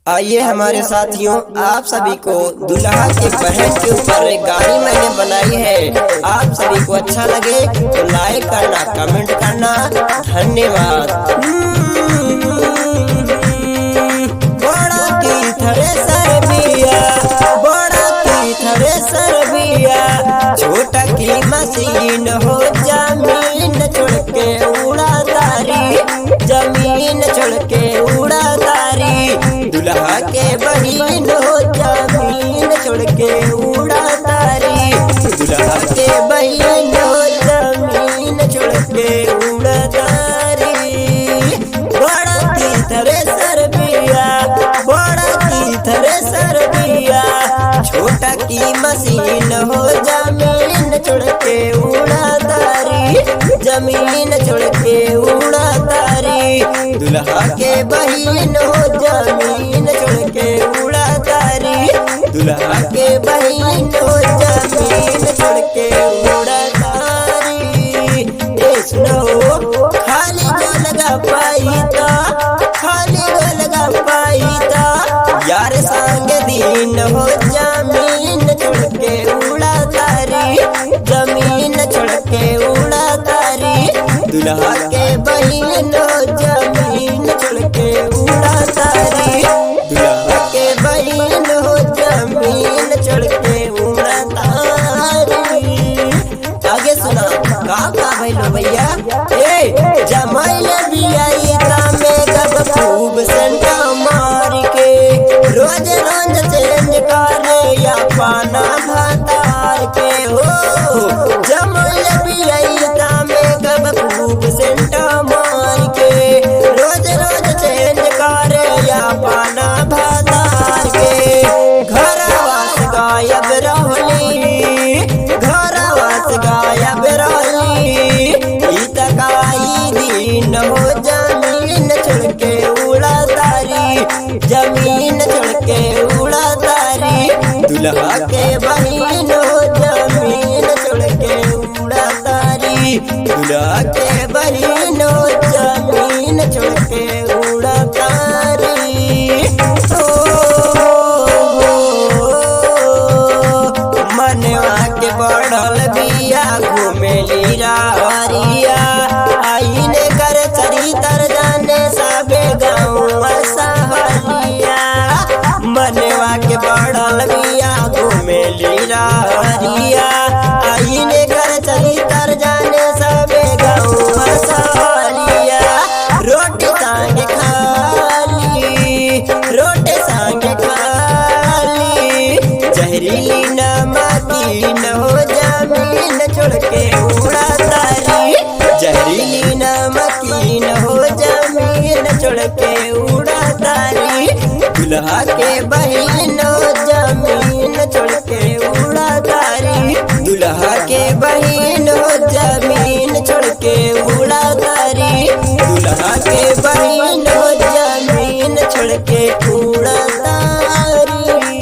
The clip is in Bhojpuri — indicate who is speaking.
Speaker 1: आइए हमारे साथियों, आप सभी को दुल्हा के बहन के ऊपर एक गाड़ी मैंने बनाई है। आप सभी को अच्छा लगे तो लाइक करना, कमेंट करना। धन्यवाद। बड़ा की थ्रेसर बिया, बड़ा की थ्रेसर बिया, छोटा की मशीन हो जमीन छोड़ के उड़ा तारी, जमीन छोड़ के उड़ा तारी। दुल्हा के बहिन हो जमीन छोड़ के उड़ा तारी, दुल्हा के बहिन हो जमीन छोड़ के उड़ा तारी। बड़ा की थ्रेसर बिया, बड़ा की थ्रेसर बिया, छोटा की मशीन हो जमीन छोड़ के उड़ा तारी, जमीन छोड़ के उड़ा तारी। दुल्हा के बहिन हो जमीन छोड़ के उड़ा तारी, दुल्हा के बहिन हो जमीन छोड़ के उड़ा तारी। ए सुनो, खाली जो लगा पाई ता, खाली जो लगा पाई ता, यार संग दीन हो जमीन छोड़ के उड़ा तारी, जमीन छोड़ के उड़ा तारी। दुल्हा के बहिन हो जमीन छोड़ के उड़ा तारी, दुल्हा के बहिन हो जमीन छोड़ के उड़ा तारी। आगे सुना का का भइलो भैया। ए जमाइल बियाई तामे कब खूब संटा मार के, रोज रोज चेंज करे या पाना भातार के। हो जमाइल बियाई तामे कब खूब संटा मार के, रोज रोज चेंज करे या पाना भातार के। घरवास गायब रहली, घरवास गायब रहली, ई तकाई दिन हो जमीन छोड़ के उड़ा तारी, जमीन छोड़ के उड़ा तारी। दुल्हा के बहिन हो जमीन छोड़ के उड़ा तारी, दुल्हा के बहिन हो जमीन छोड़ के उड़ा तारी। ओ, मनवा के बढ़ल बिया घुमेली राहरिया, आईने कर चरितर जाने सबे गाँव सहलिया। मनवा के बढ़ल बिया घुमेली राहरिया, आईने कर चरितर जाने सबे गाँव सहलिया। रोटी संग खाली, रोटी संग खाली, जहरीली नमकीन हो जमीन छोड़ के उड़ा तारी, जहरीली नमकीन हो जमीन छोड़ के उड़ा तारी। दुल्हा के बहिन हो जमीन छोड़ के उड़ा तारी, दुल्हा के बहिन हो जमीन छोड़ के उड़ा तारी, दुल्हा के बहिन हो जमीन छोड़ के